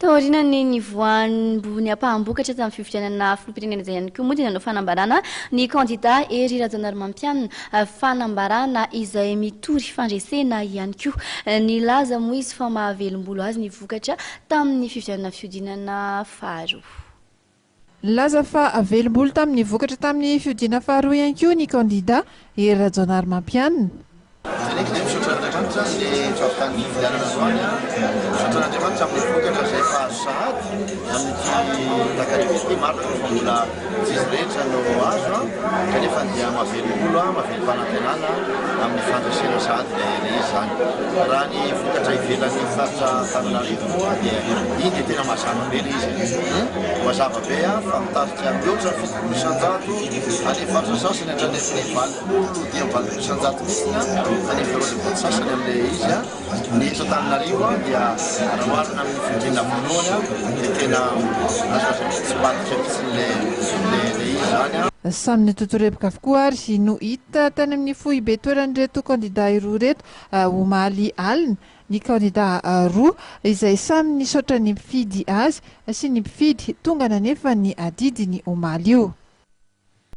Taorian'ny nivoahan'ny ampaham-bokatra tamin'ny fifidianana filoham-pirenena izay ihany koa moa dia nanao fanambarana ny kandida Hery Rajaonarimampianina, fanambarana izay mitory fandresena ihany koa. Nilaza moa izy fa mahavelom-bolo azy ny vokatra tamin'ny fifidianana fihodinana faharoa. Nilaza fa velom-bolo tamin'ny vokatra tamin'ny fihodinana faharoa ihany koa ny kandida Hery Rajaonarimampianina. Teneniko dia misaotra an'Andriamanitra ny fahavitan'ny fifidianana androany a! Misaotra an'Andriamanitra amin'ny vokatra izay efa azo sahady amin'ity takariva ity, marina aloha fa mbola tsy izy rehetra no azo a! Kanefa dia mahavelom-bolo a, mahavelom-panantenana amin'ny fandresena sahady ilay izy izany. Raha ny vokatra ivelan'ny faritra Antananarivo moa dia iny dia tena mazava be ilay izy e! Mazava be a, fa mitarika mihoatra ny 70% any amin'ny faritra sasany hatrany amin'ny 80 80% mihitsy any amin'ny 92 sasany amin'ilay izy. Ny eto Antananarivo dia raha oharina amin'ny fihodinana voalohany dia tena azo lazaina hoe tsy mbadika mihitsy ilay izy izany. Samy nitotorebika avokoa ary no hita tany amin'ny foibe toeran'ireto kandida roa ireto omaly alina ny kandida roa izay samy nisaotra ny mpifidy azy sy ny mpifidy tonga nanefa ny adidiny omaly io.